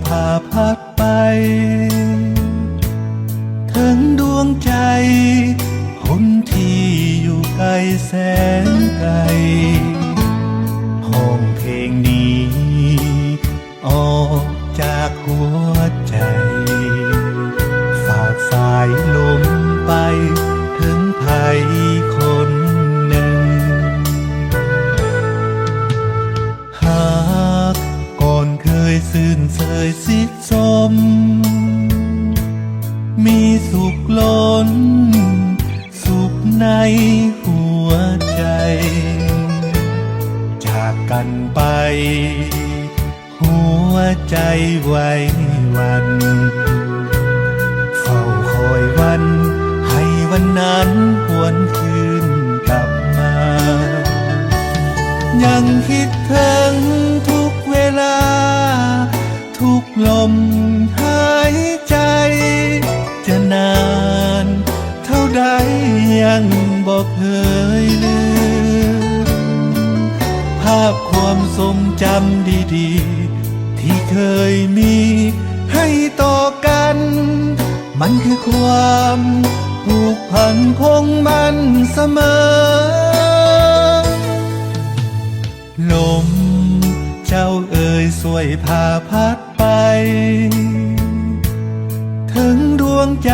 ພາພັດໄປ ເຖິງດວງໃຈຄົນທີ່ຢູ່ໄກແສນໄກ ຮ້ອງເພງນີ້ ອອກຈາກຫົວໃຈ ຝາກສາຍລົມໄປເຖິງໃຜຄົນໜຶ່ງ ຫາກກ່ອນເຄີຍຊື່ນເຊີຍຊິດຊົມ ມີສຸກລົ້ນ ສຸກໃນຫົວໃຈ ຈາກກັນໄປ ຫົວໃຈໄຫວຫວັ່ນ ເຝົ້າຄອຍວັນ ໃຫ້ວັນນັ້ນຫວນຄືນກັບມາ ຍັງຄິດເຖິງທຸກເວລາ ທຸກລົມຫາຍໃຈ ຈະນານເທົ່າໃດຍັງບໍ່ເຄີຍລືມ ພາບຄວາມຊົງຈຳດີໆ ທີ່ເຄີຍມີໃຫ້ຕໍ່ກັນ ມັນຄືຄວາມຜູກພັນຄົງໝັ້ນສະເໝີ. ລົມເຈົ້າເອີຍ ຊ່ວຍພາພັດໄປ ເຖິງດວງໃຈ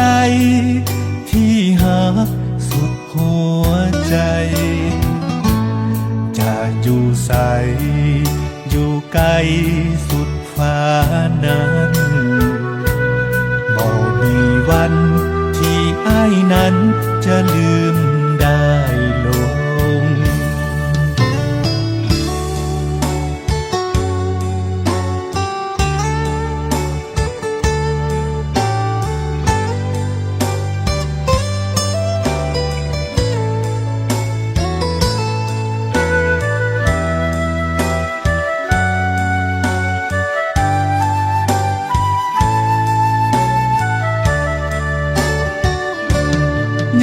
ທີ່ຮັກສຸດຫົວໃຈ ຈະຢູ່ໃສ ຢູ່ໄກສຸດ ຟ້ານັ້ນ ບໍ່ມີວັນທີ່ອ້າຍນັ້ນຈະລືມໄດ້ລົງ.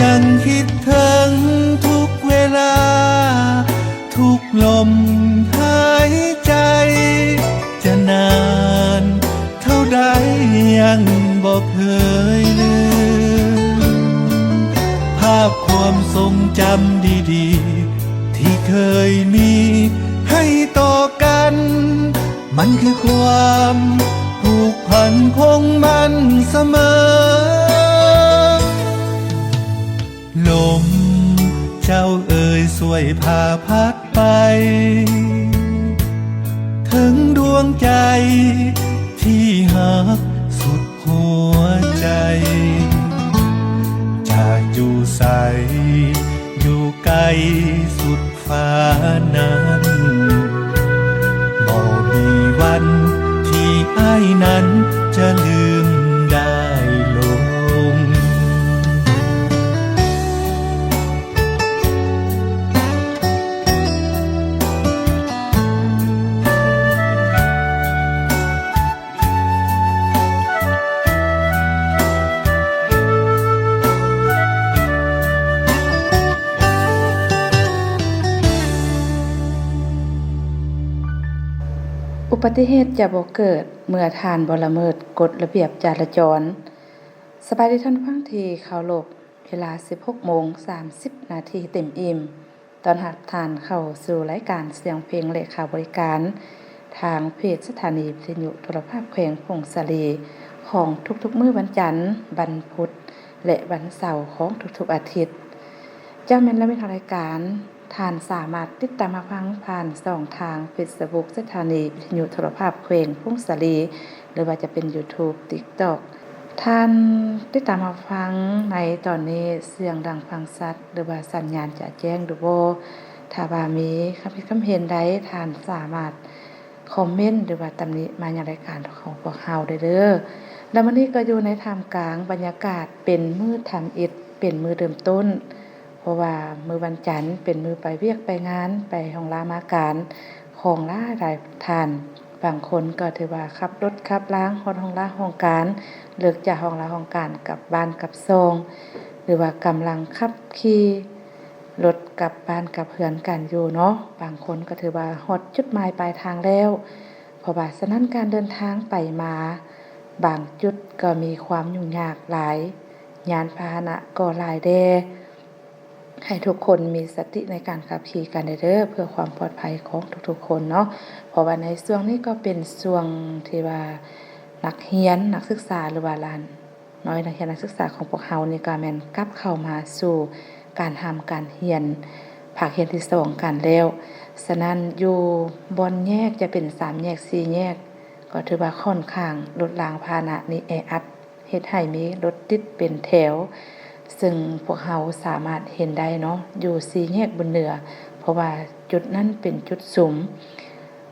ຍັງຄິດເຖິງທຸກເວລາ ທຸກລົມຫາຍໃຈ ຈະນານເທົ່າໃດຍັງບໍ່ເຄີຍລືມ ພາບຄວາມຊົງຈຳດີໆ ທີ່ເຄີຍມີໃຫ້ຕໍ່ກັນ ມັນຄືຄວາມຜູກພັນຄົງໝັ້ນສະເໝີ. ລົມເຈົ້າເອີຍ ຊ່ວຍພາພັດໄປ ເຖິງດວງໃຈທີ່ຮັກສຸດຫົວໃຈ ຈະຢູ່ໃສ ຢູ່ໄກສຸດ ຟ້ານັ້ນ ບໍ່ມີວັນທີ່ອ້າຍນັ້ນຈະລືມໄດ້ລົງ. ອຸບັດຕິເຫດຈະບໍ່ເກີດເມື່ອທ່ານບໍ່ລະເມີດກົດລະບຽບຈະລາຈອນ. ສະບາຍດີທ່ານຜູ້ຟັງທີ່ເຄົາລົບ, ເວລາສິບຫົກໂມງສາມສິບນາທີເຕັມອີ່ມ. ຕ້ອນຮັບທ່ານເຂົ້າສູ່ລາຍການສຽງເພງ ແລະ ຂ່າວບໍລິການ ທາງເພຈສະຖານີວິທະຍຸໂທລະພາບແຂວງຜົ້ງສາລີ ຂອງທຸກໆມື້ວັນຈັນ, ວັນພຸດ ແລະ ວັນເສົາຂອງທຸກໆອາທິດ. ຈາກແມ່ນລະແມ່ນທາງລາຍການ, ທ່ານສາມາດຕິດຕາມຮັບຟັງຜ່ານຊ່ອງທາງເຟສບຸກສະຖານີວິທະຍຸໂທລະພາບແຂວງຜົ້ງສາລີ ຫຼືວ່າຈະເປັນຢູທູບ, ຕິກຕັອກ. ທ່ານຕິດຕາມຮັບຟັງໃນຕອນນີ້ ສຽງດັງຟັງຊັດ ຫຼືວ່າສັນຍານຈະແຈ້ງຫຼືບໍ່? ຖ້າວ່າມີຄຳຄິດຄຳເຫັນໃດ, ທ່ານສາມາດຄອມເມັນ ຫຼືວ່າຕຳໜິມາຍັງລາຍການຂອງພວກເຮົາໄດ້ເດີ້. ແລະ ມື້ນີ້ກໍຢູ່ໃນທ່າມກາງບັນຍາກາດເປັນມື້ທຳອິດ, ເປັນມື້ເລີ່ມຕົ້ນ, ເພາະວ່າມື້ວັນຈັນເປັນມື້ໄປວຽກໄປງານ, ໄປຫ້ອງລາມາການຂອງຫຼາຍໆທ່ານ. ບາງຄົນກໍຖືວ່າຂັບລົດຂັບລາຮອດຫ້ອງລາຫ້ອງການ, ເລີກຈາກຫ້ອງລາຫ້ອງການກັບບ້ານກັບຊ່ອງ ຫຼືວ່າກຳລັງຂັບຂີ່ລົດກັບບ້ານກັບເຮືອນກັນຢູ່ເນາະ. ບາງຄົນກໍຖືວ່າຮອດຈຸດໝາຍປາຍທາງແລ້ວ. ເພ ພາະວ່າສະນັ້ນການເດີນທາງໄປມາບາງຈຸດກໍມີຄວາມຫຍຸ້ງຍາກຫຼາຍ, ຍານພາຫະນະກໍຫຼາຍແດ່. ໃຫ້ທຸກຄົນມີສະຕິໃນການຂັບຂີ່ກັນເດີ ເພື່ອຄວາມປອດໄພຂອງທຸກໆຄົນເນາະ. ເພາະວ່າໃນຊ່ວງນີ້ກໍເປັນຊ່ວງທີ່ວ່ານັກຮຽນ, ນັກສຶກສາ ຫຼືວ່າຫຼານ ນ້ອຍນັກຮຽນນັກສຶກສາຂອງພວກເຮົານີ້ກໍແມ່ນກັບເຂົ້າມາສູ່ການຮ່ຳການຮຽນພາກຮຽນທີສອງກັນແລ້ວ. ສະນັ້ນຢູ່ບ່ອນແຍກ ຈະເປັນສາມແຍກ ສີ່ແຍກ ກໍຖືວ່າຂ້ອນຂ້າງລົດລາງພາຫະນະນີ້ແອອັດ, ເຮັດໃຫ້ມີລົດຕິດເປັນແຖວ, ເຊິ່ງພວກເຮົາສາມາດເຫັນໄດ້ເນາະ ຢູ່ສີ່ແຍກບຸນເໜືອ, ເພາະວ່າຈຸດນັ້ນເປັນຈຸດສຸມ.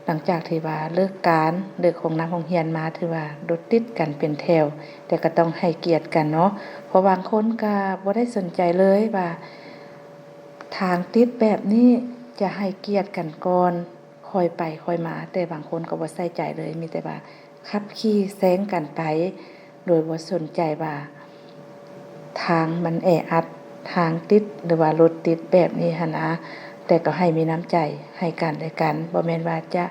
ຫຼັງຈາກທີ່ວ່າເລີກການ ເລີກໂຮງນ້ຳໂຮງຮຽນມາ ຖືວ່າລົດຕິດກັນເປັນແຖວ, ແຕ່ກໍຕ້ອງໃຫ້ກຽດກັນເນາະ, ເພາະບາງຄົນກໍບໍ່ໄດ້ສົນໃຈເລີຍວ່າທາງຕິດແບບນີ້ຈະໃຫ້ກຽດກັນກ່ອນ ຄ່ອຍໄປຄ່ອຍມາ, ແຕ່ບາງຄົນກໍບໍ່ໃສ່ໃຈເລີຍ, ມີແຕ່ວ່າຂັບຂີ່ແຊງກັນໄປ ໂດຍບໍ່ສົນໃຈວ່າ ທາງມັນແອອັດ, ທາງຕິດ ຫຼືວ່າລົດຕິດແບບນີ້ຫັ້ນນະ, ແຕ່ກໍໃຫ້ມີນ້ຳໃຈໃຫ້ກັນແລະກັນ, ບໍ່ແມ່ນວ່າຈະ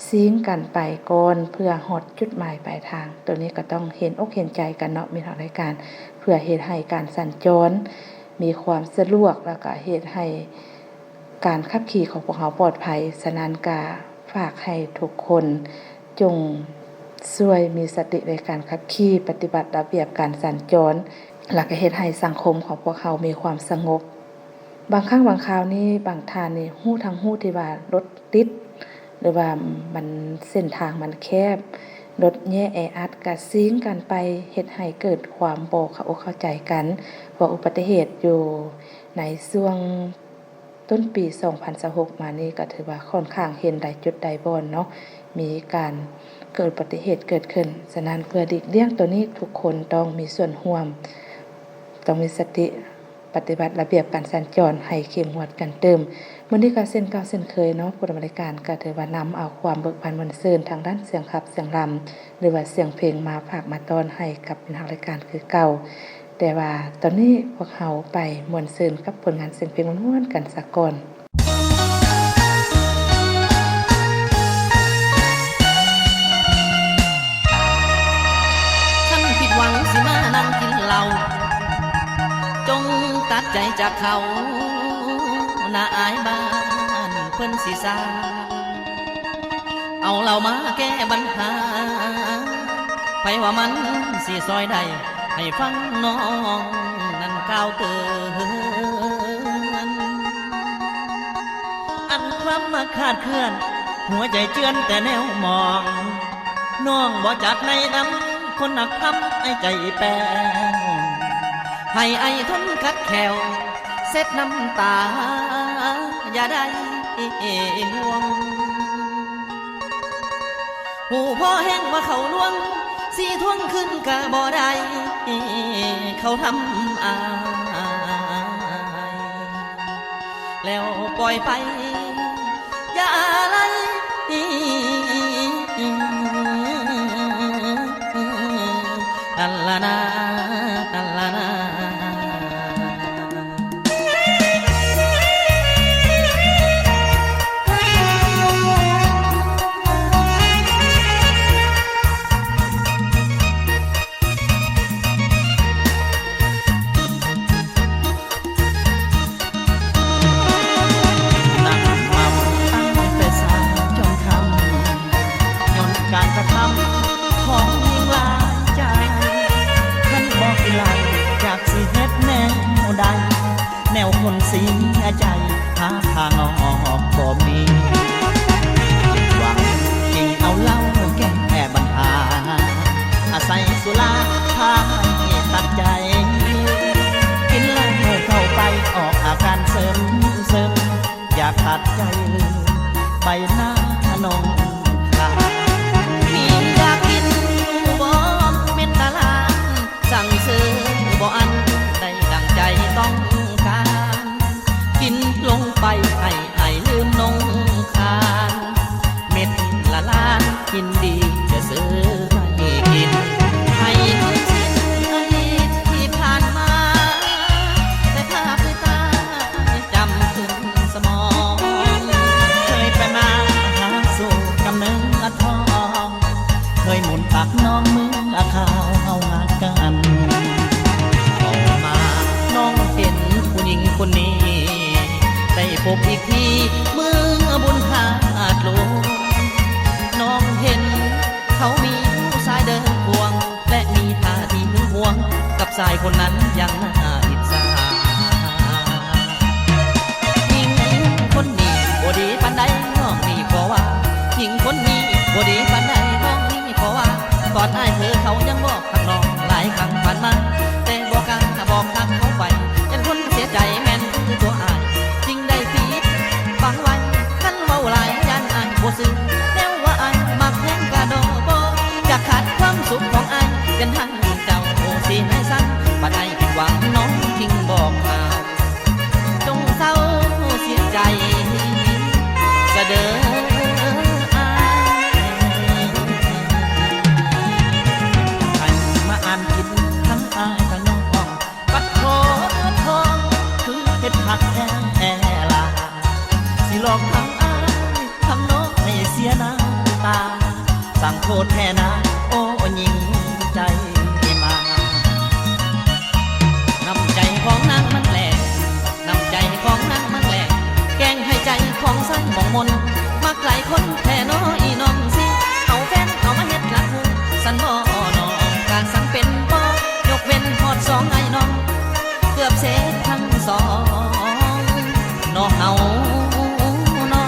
ຊິງກັນໄປກ່ອນເພື່ອຮອດຈຸດໝາຍປາຍທາງ. ໂຕນີ້ກໍຕ້ອງເຫັນອົກເຫັນໃຈກັນເນາະ ມິດຮອດລາຍການ, ເພື່ອເຮັດໃຫ້ການສັນຈອນມີຄວາມສະດວກ ແລ້ວກໍເຮັດໃຫ້ ການຂັບຂີ່ຂອງພວກເຮົາປອດໄພ. ສະນັ້ນກະຝາກໃຫ້ທຸກຄົນຈົ່ງຊ່ວຍມີສະຕິໃນການຂັບຂີ່, ປະຕິບັດລະບຽບການສັນຈອນ, ແລ້ວກະເຮັດໃຫ້ສັງຄົມຂອງພວກເຮົາມີຄວາມສະຫງົບ. ບາງຄັ້ງບາງຄາວນີ້ ບາງທ່ານນີ້ຮູ້ທັງຮູ້ທີ່ວ່າລົດຕິດ ຫຼືວ່າມັນ ເສັ້ນທາງມັນແຄບ, ລົດແຍກແອອັດ ກະຊິງກັນໄປ ເຮັດໃຫ້ເກີດຄວາມບໍ່ເຂົ້າອົກເຂົ້າໃຈກັນ. ເພາະອຸບັດຕິເຫດຢູ່ໃນຊ່ວງ ຕົ້ນປີສອງພັນຊາວຫົກມານີ້ກໍຖືວ່າຂ້ອນຂ້າງເຫັນຫຼາຍຈຸດຫຼາຍບ່ອນເນາະ, ມີການເກີດອຸບັດຕິເຫດເກີດຂຶ້ນ. ສະນັ້ນເພື່ອຫຼີກລ່ຽງໂຕນີ້ ທຸກຄົນຕ້ອງມີສ່ວນຮ່ວມ, ຕ້ອງມີສະຕິ ປະຕິບັດລະບຽບການສັນຈອນໃຫ້ເຂັ້ມງວດກັນຕື່ມ. ມື້ນີ້ກໍເຊັ່ນເກົ່າເຊັ່ນເຄີຍເນາະ, ຜູ້ດຳເນີນລາຍການກໍຖືວ່ານຳເອົາຄວາມເບີກບານມ່ວນຊື່ນທາງດ້ານສຽງຂັບສຽງລຳ ຫຼືວ່າສຽງເພງມາຝາກມາຕ້ອນໃຫ້ກັບເປັນທາງລາຍການຄືເກົ່າ. ແຕ່ວ່າຕອນນີ້ພວກເຮົາໄປມ່ວນຊື່ນກັບຜົນງານສຽງເພງມ່ວນໆກັນສາກ່ອນ. ຄັນຜິດຫວັງຊິມານັ່ງກິນເຫຼົ້າ, ຈົ່ງຕັດໃຈຈາກເຂົາ, ໜ້າອາຍບ້ານເພິ່ນຊິຊາ. ເອົາເຫຼົ້າມາແກ້ບັນຫາ, ໃຜວ່າມັນຊິຊ່ອຍໄດ້, ໃຫ້ຟັງນ້ອງນັ້ນກ່າວເຕືອນ. ອັນຄວາມມັກຂາດເຄື່ອນ, ຫົວໃຈເຈື່ອນແຕ່ແນວໝອງ, ນ້ອງບໍ່ຈັກໃນນຳຄົນນັກທຳອ້າຍໃຈແປ້ງ, ໃຫ້ອ້າຍທົນຂັດແຂ້ວ ເຊັດນ້ຳຕາ ຢ່າໄດ້ຫ່ວງ. ຮູ້ພໍແຮງວ່າເຂົາລວງ, ຊິທວງຄືນກະບໍ່ໄດ້, ເຂົາທຳອາຍ ແລ້ວປ່ອຍໄປ ຢ່າອາໄລ ອັນລະນາ ອັນລະນາ. ນັ່ງເມົາຕັ້ງແຕ່ເຊົ້າ ອີກທີເມື່ອບຸນທາດຫຼວງ ນ້ອງເຫັນເຂົາມີຜູ້ຊາຍເດີນຄວງ ແລະມີທ່າທີຫຶງຫວງກັບຊາຍຄົນນັ້ນຢ່າງໜ້າອິດສາ. ຍິງຄົນນີ້ບໍ່ດີປານໃດ ນ້ອງນີ້ຂໍວ່າ ຍິງຄົນນີ້ບໍ່ດີປານໃດ ນ້ອງນີ້ຂໍວ່າ ຕອນອ້າຍເຜີເຂົາຍັງບອກ ຮັກນ້ອງຫຼາຍຄັ້ງຜ່ານມາ ແຕ່ບໍ່ກ້າບອກຮັກເຂົາໄປ ຢ້ານຄົນເສຍໃຈແມ່ນຄືຕົວອ້າຍ ຈຶ່ງໄດ້ປິດບັງໄວ້ ຄັນເວົ້າຫຼາຍຢ້ານອ້າຍບໍ່ຊື່ ແນວວ່າອ້າຍມັກແພງກະດໍບໍ່ ຈະຂັດຄວາມສຸກຂອງອ້າຍ ຢ້ານທັງເຈົ້າຊິໃຫ້ສັງ ບັດອ້າຍຜິດຫວັງ ນ້ອງຈຶ່ງບອກກ່າວ ຈົ່ງເຊົາເສຍໃຈສະເດີອ້າຍ ໃຫ້ມາອ່ານຜິດທັງອ້າຍທັງນ້ອງ ປັດໂທດທອງ ຄືເຮັດຄັກແທ້ລະ ຊິຫຼອກທັງອ້າຍທັງນ້ອງໃຫ້ເສຍນ້ຳຕາ ສ້າງໂທດແທ້ນາ ໂອ້ ຍິງໃຈມາ. ນ້ຳໃຈຂອງນາງມັນແຫຼງ ນ້ຳໃຈຂອງນາງມັນແຫຼງ ແກງໃຫ້ໃຈຂອງຊາຍໝອງມົນ ມັກຫຼາຍຄົນແທ້ນໍ ອີນ້ອງຊິ ເອົາແຟນເອົາມາເຮັດລັກຮູ້ ຊັ້ນບໍ່ນ້ອງກະສັງເປັນບໍ່ ຍົກເວັ້ນຮອດສອງອ້າຍນ້ອງ ເກືອບເສຍທັງສອງ ເນາະເຮົາເນາະ.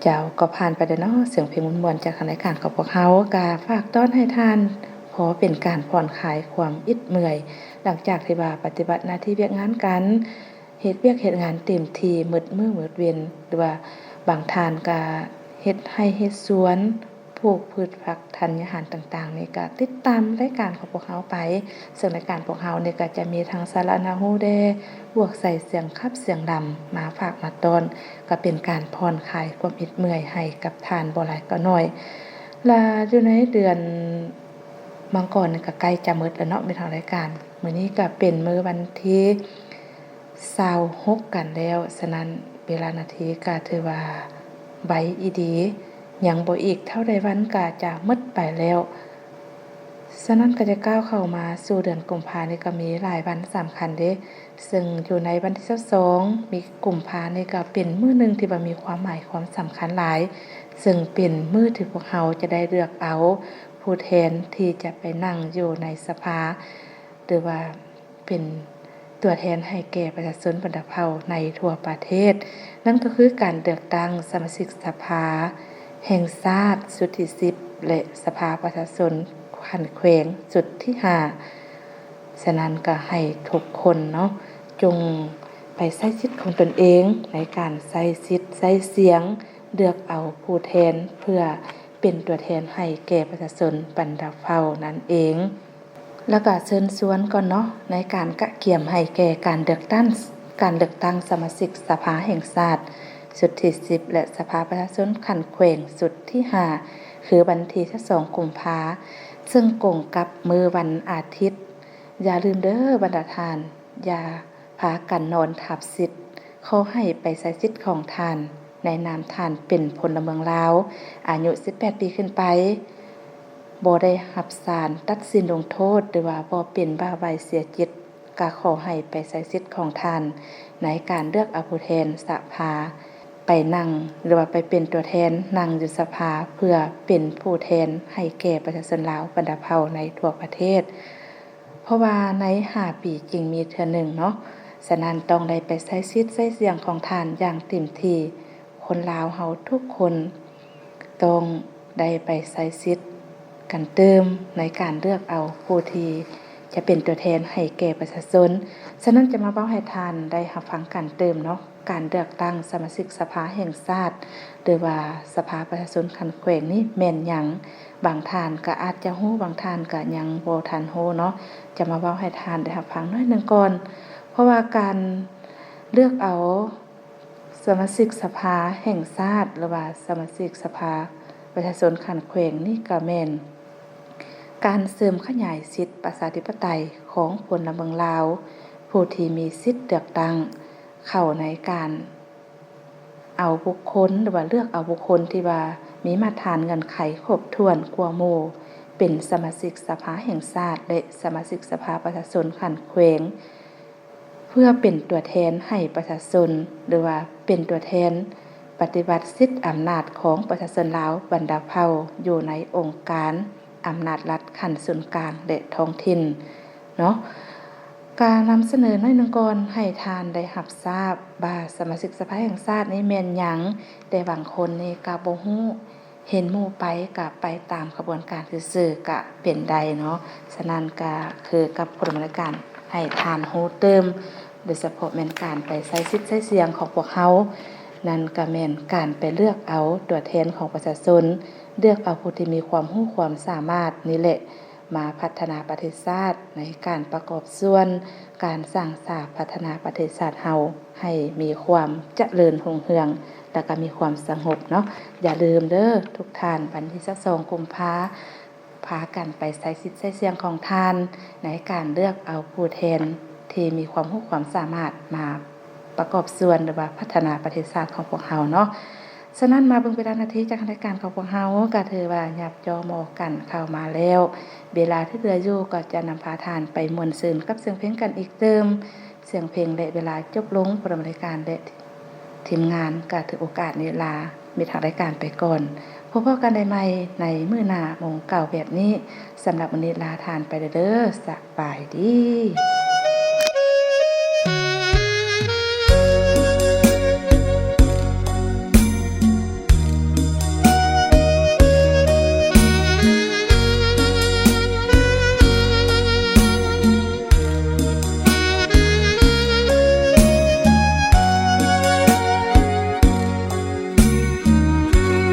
ເຈົ້າ ກໍຜ່ານໄປແລ້ວເນາະ ສຽງເພງມ່ວນໆ ຈາກທາງລາຍການຂອງພວກເຮົາ ກະຝາກຕ້ອນໃຫ້ທ່ານ ພໍເປັນການຜ່ອນຄາຍຄວາມອິດເມື່ອຍ ຫຼັງຈາກທີ່ວ່າປະຕິບັດໜ້າທີ່ວຽກງານການ ເຮັດວຽກເຮັດງານເຕັມທີ່ໝົດມື້ໝົດເວັນ ຫຼືວ່າບາງທ່ານກະເຮັດໄຮ່ເຮັດສວນ ປູກພືດຜັກທັນຍາຫານຕ່າງໆ ນີ້ກະຕິດຕາມລາຍການຂອງພວກເຮົາໄປ ເຊິ່ງລາຍການພວກເຮົານີ້ກະຈະມີທັງສາລະໜ້າຮູ້ແດ່ ບວກໃສ່ສຽງຂັບສຽງລຳມາຝາກມາຕ້ອນ ກະເປັນການຜ່ອນຄາຍຄວາມອິດເມື່ອຍໃຫ້ກັບທ່ານບໍ່ຫຼາຍກໍໜ້ອຍ ລະຢູ່ໃນເດືອນມັງກອນນີ້ກະໃກ້ຈະໝົດແລ້ວເນາະ ແມ່ນທາງລາຍການ ມື້ນີ້ກະເປັນມື້ວັນທີ ຊາວຫົກກັນແລ້ວ, ສະນັ້ນເວລານາທີກະຖືວ່າໄວອີ່ດີ, ຍັງບໍ່ອີກເທົ່າໃດວັນກະຈະໝົດໄປແລ້ວ. ສະນັ້ນກະຈະກ້າວເຂົ້າມາສູ່ເດືອນກຸມພານີ້ກະມີຫຼາຍວັນສຳຄັນເດ້, ເຊິ່ງຢູ່ໃນວັນທີຊາວສອງ ມີ ກຸມພານີ້ກະເປັນມື້ໜຶ່ງທີ່ວ່າມີຄວາມໝາຍຄວາມສຳຄັນຫຼາຍ, ເຊິ່ງເປັນມື້ທີ່ພວກເຮົາຈະໄດ້ເລືອກເອົາຜູ້ແທນທີ່ຈະໄປນັ່ງຢູ່ໃນສະພາ ຫຼືວ່າ ເປັນຕົວແທນໃຫ້ແກ່ປະຊາຊົນບັນດາເຜົ່າໃນທົ່ວປະເທດ, ນັ້ນກໍຄືການເລືອກຕັ້ງສະມາຊິກສະພາແຫ່ງຊາດຊຸດທີສິບ ແລະ ສະພາປະຊາຊົນຂັ້ນແຂວງຊຸດທີຫ້າ. ສະນັ້ນກໍໃຫ້ທຸກຄົນເນາະ ຈົ່ງໄປໃຊ້ສິດຂອງຕົນເອງໃນການໃຊ້ສິດໃຊ້ສຽງ ເລືອກເອົາຜູ້ແທນເພື່ອເປັນຕົວແທນໃຫ້ແກ່ປະຊາຊົນບັນດາເຜົ່ານັ້ນເອງ. ແລ້ວກະເຊີນຊວນກ່ອນເນາະ ໃນການກະກຽມໃຫ້ແກ່ການເລືອກຕັ້ງ ການເລືອກຕັ້ງສະມາຊິກສະພາແຫ່ງຊາດຊຸດທີສິບ ແລະ ສະພາປະຊາຊົນຂັ້ນແຂວງຊຸດທີຫ້າ ຄືວັນທີຊາວສອງ ກຸມພາ ເຊິ່ງກົງກັບມື້ວັນອາທິດ. ຢ່າລືມເດີບັນດາທ່ານ, ຢ່າ ພາກັນນອນທັບສິດ. ຂໍໃຫ້ໄປໃຊ້ສິດຂອງທ່ານ ໃນນາມທ່ານເປັນພົນລະເມືອງລາວ ອາຍຸສິບແປດປີຂຶ້ນໄປ, ບໍ່ໄດ້ຮັບສານຕັດສິນລົງໂທດ ຫຼືວ່າບໍ່ເປັນບ້າໄວເສຍຈິດ, ກະຂໍໃຫ້ໄປໃຊ້ສິດຂອງທ່ານ ໃນການເລືອກເອົາຜູ້ແທນສະພາໄປນັ່ງ ຫຼືວ່າໄປເປັນຕົວແທນນັ່ງຢູ່ສະພາ ເພື່ອເປັນຜູ້ແທນໃຫ້ແກ່ປະຊາຊົນລາວບັນດາເຜົ່າໃນທົ່ວປະເທດ. ເພາະວ່າໃນຫ້າປີຈຶ່ງມີເທື່ອໜຶ່ງເນາະ, ສະນັ້ນຕ້ອງໄດ້ໄປໃຊ້ສິດໃຊ້ສຽງຂອງທ່ານຢ່າງເຕັມທີ່. ຄົນລາວເຮົາທຸກຄົນຕ້ອງໄດ້ໄປໃຊ້ສິດກັນຕື່ມ ໃນການເລືອກເອົາຜູ້ທີ່ຈະເປັນຕົວແທນໃຫ້ແກ່ປະຊາຊົນ. ສະນັ້ນຈະມາເວົ້າໃຫ້ທ່ານໄດ້ຮັບຟັງກັນຕື່ມເນາະ. ການເລືອກຕັ້ງສະມາຊິກສະພາແຫ່ງຊາດ ຫຼືວ່າສະພາປະຊາຊົນຂັ້ນແຂວງນີ້ແມ່ນຫຍັງ? ບາງທ່ານກະອາດຈະຮູ້, ບາງທ່ານກະຍັງບໍ່ທັນຮູ້ເນາະ. ຈະມາເວົ້າໃຫ້ທ່ານໄດ້ຮັບຟັງໜ້ອຍໜຶ່ງກ່ອນ, ເພາະວ່າການເລືອກເອົາສະມາຊິກສະພາແຫ່ງຊາດ ຫຼືວ່າສະມາຊິກສະພາປະຊາຊົນຂັ້ນແຂວງນີ້ກະແມ່ນ ການເສີມຂະຫຍາຍສິດປະຊາທິປະໄຕຂອງພົນລະເມືອງລາວ ຜູ້ທີ່ມີສິດເລືອກຕັ້ງ ເຂົ້າໃນການເອົາບຸກຄົນ ຫຼືວ່າເລືອກເອົາບຸກຄົນທີ່ວ່າມີມາດຖານເງື່ອນໄຂຄົບຖ້ວນກວ່າໝູ່ ເປັນສະມາຊິກສະພາແຫ່ງຊາດ ແລະ ສະມາຊິກສະພາປະຊາຊົນຂັ້ນແຂວງ ເພື່ອເປັນຕົວແທນໃຫ້ປະຊາຊົນ ຫຼືວ່າເປັນຕົວແທນປະຕິບັດສິດອຳນາດຂອງປະຊາຊົນລາວບັນດາເຜົ່າ ຢູ່ໃນອົງການອຳນາດລັດຂັ້ນສູນກາງ ແລະ ທ້ອງຖິ່ນເນາະ. ກະນຳສະເໜີໜ້ອຍໜຶ່ງກ່ອນ ໃຫ້ທ່ານໄດ້ຮັບຊາບວ່າສະມາຊິກສະພາແຫ່ງຊາດນີ້ແມ່ນຫຍັງ, ແຕ່ບາງຄົນນີ້ກະບໍ່ຮູ້ ເຫັນໝູ່ໄປກະໄປຕາມຂະບວນການຊື່ໆກະເປັນໄດ້ເນາະ. ສະນັ້ນກະຄືກັບຜູ້ດຳເນີນລາຍການ ໃຫ້ທ່ານຮູ້ຕື່ມ ໂດຍສະເພາະແມ່ນການໄປໃຊ້ສິດໃຊ້ສຽງຂອງພວກເຮົາ ນັ້ນກະແມ່ນການໄປເລືອກເອົາຕົວແທນຂອງປະຊາຊົນ, ເລືອກເອົາຜູ້ທີ່ມີຄວາມຮູ້ຄວາມສາມາດນີ້ແຫຼະ ມາພັດທະນາປະເທດຊາດ ໃນການປະກອບສ່ວນການສ້າງສາພັດທະນາປະເທດຊາດເຮົາໃຫ້ມີຄວາມຈະເລີນຮຸ່ງເຮືອງ ແລະ ກະມີຄວາມສະຫງົບເນາະ. ຢ່າລືມເດີທຸກທ່ານ ວັນທີຊາວສອງ ກຸມພາ ພາກັນໄປໃຊ້ສິດໃຊ້ສຽງຂອງທ່ານ ໃນການເລືອກເອົາຜູ້ແທນທີ່ມີຄວາມຮູ້ຄວາມສາມາດມາ ປະກອບສ່ວນ ຫຼືວ່າພັດທະນາປະເທດຊາດຂອງພວກເຮົາເນາະ. ສະນັ້ນ ມາເບິ່ງເວລານາທີຈາກທາງລາຍການຂອງພວກເຮົາ ກະຖືວ່າຫຍັບຫຍໍ້ໝໍ້ກັນເຂົ້າມາແລ້ວ. ເວລາທີ່ເຫຼືອຢູ່ກໍຈະນຳພາທ່ານໄປມ່ວນຊື່ນກັບສຽງເພງກັນອີກຕື່ມ. ສຽງເພງ ແລະ ເວລາຈົບລົງ, ຜູ້ດຳເນີນລາຍການ ແລະ ທີມງານກະຖືໂອກາດນີ້ລາ ມິດທາງລາຍການໄປກ່ອນ. ພົບພໍ້ກັນໄດ້ໃໝ່ໃນມື້ໜ້າໂມງເກົ້າແບບນີ້. ສຳລັບມື້ນີ້ລາທ່ານໄປແລ້ວເດີ. ສະບາຍດີ.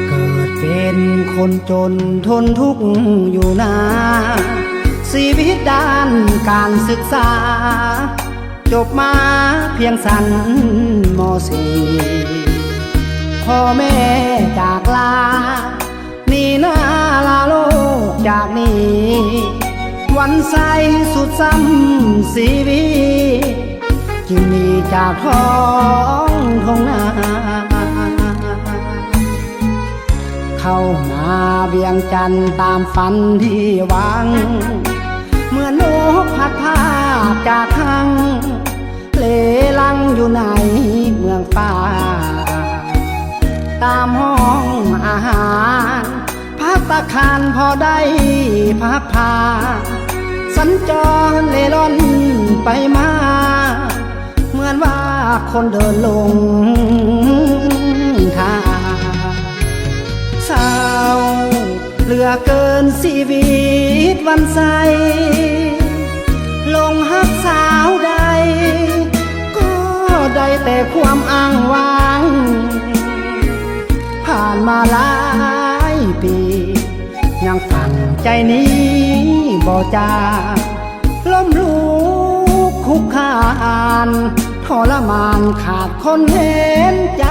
ເກີດເປັນຄົນຈົນທົນທຸກຢູ່ນາ, ຊີວິດດ້ານການສຶກສາ ຈົບມາພຽງຊັ້ນ ມໍສີ່ ພໍ່ແມ່ຈາກລາ ໜີໜ້າລາໂລກຈາກນີ້ ວັນໄຊສຸດຊ້ຳຊີວິດ ຈຶ່ງໜີຈາກທ້ອງທົ່ງນາ ເຂົ້າມາວຽງຈັນຕາມຝັນທີ່ຫວັງ ເມື່ອນົກພັດພາກຈາກຮັງ ເລລັງຢູ່ໃນເມືອງຟ້າ ຕາມຫ້ອງອາຫານ ພັດຕາຄານພໍໄດ້ພັກພາ ສັນຈອນເລລ່ອນໄປມາ ເໝືອນວ່າຄົນເດີນຫຼົງທາງ ເສົ້າເຫຼືອເກີນຊີວິດວັນໄຊ ຫຼົງຮັກສາວໃດ ກໍໄດ້ແຕ່ຄວາມອ້າງຫວັງ ຜ່ານມາຫຼາຍປີ ຍັງຝັງໃຈນີ້ບໍ່ຈາງ ລົ້ມລຸກຄຸກຄານ ທໍລະມານຂາດຄົນເຫັນໃຈ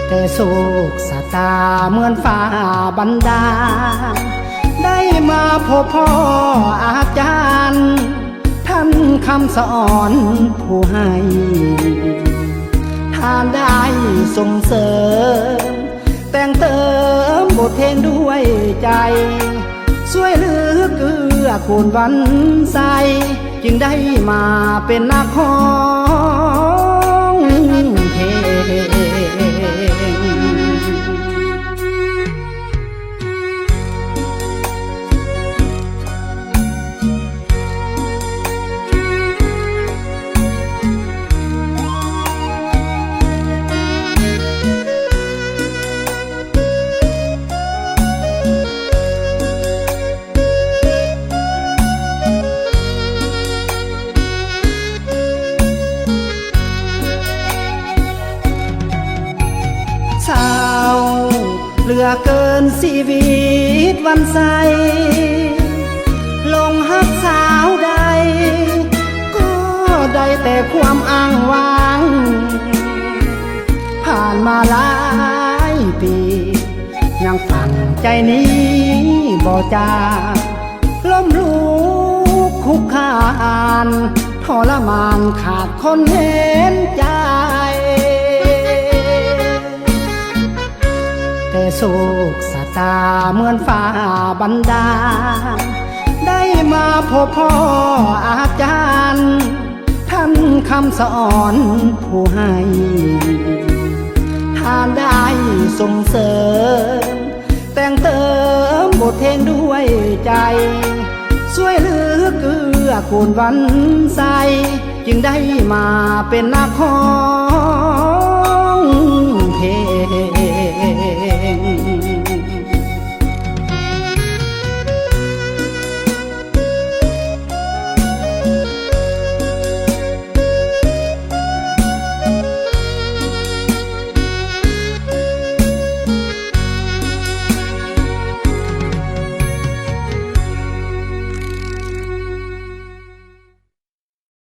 ແຕ່ໂຊກຊະຕາເໝືອນຟ້າບັນດານ ໄດ້ມາພົບພໍ້ອາຈານ ທ່ານຄຳສະອອນຜູ້ໃຫ້ ທ່ານໄດ້ສົ່ງເສີມ ແຕ່ງເຕີມບົດເພງດ້ວຍໃຈ ຊ່ວຍເຫຼືອເກື້ອກູນວັນໄຊ ຈຶ່ງໄດ້ມາເປັນນັກຮ້ອງເພງ. ເສົ້າເຫຼືອເກີນຊີວິດວັນໄຊ ຫຼົງຮັກສາວໃດ ກໍໄດ້ແຕ່ຄວາມອ້າງຫວັງ ຜ່ານມາຫຼາຍປີ ຍັ ຝັງໃຈນີ້ບໍ່ຈາງ ລົ້ມລຸກຄຸກຄານ ທໍລະມານຂາດຄົນເຫັນໃຈ. ແຕ່ໂຊກຊະຕາເໝືອນຟ້າບັນດານ ໄດ້ມາພົບພໍ້ອາຈານ ທ່ານຄຳສະອອນຜູ້ໃຫ້ ທ່ານໄດ້ສົ່ງເສີມ ແຕ່ງເຕີມບົດເພງດ້ວຍໃຈ ຊ່ວຍເຫຼືອເກື້ອກູນວັນໄຊ ຈຶ່ງໄດ້ມາເປັນນັກຮ້ອງ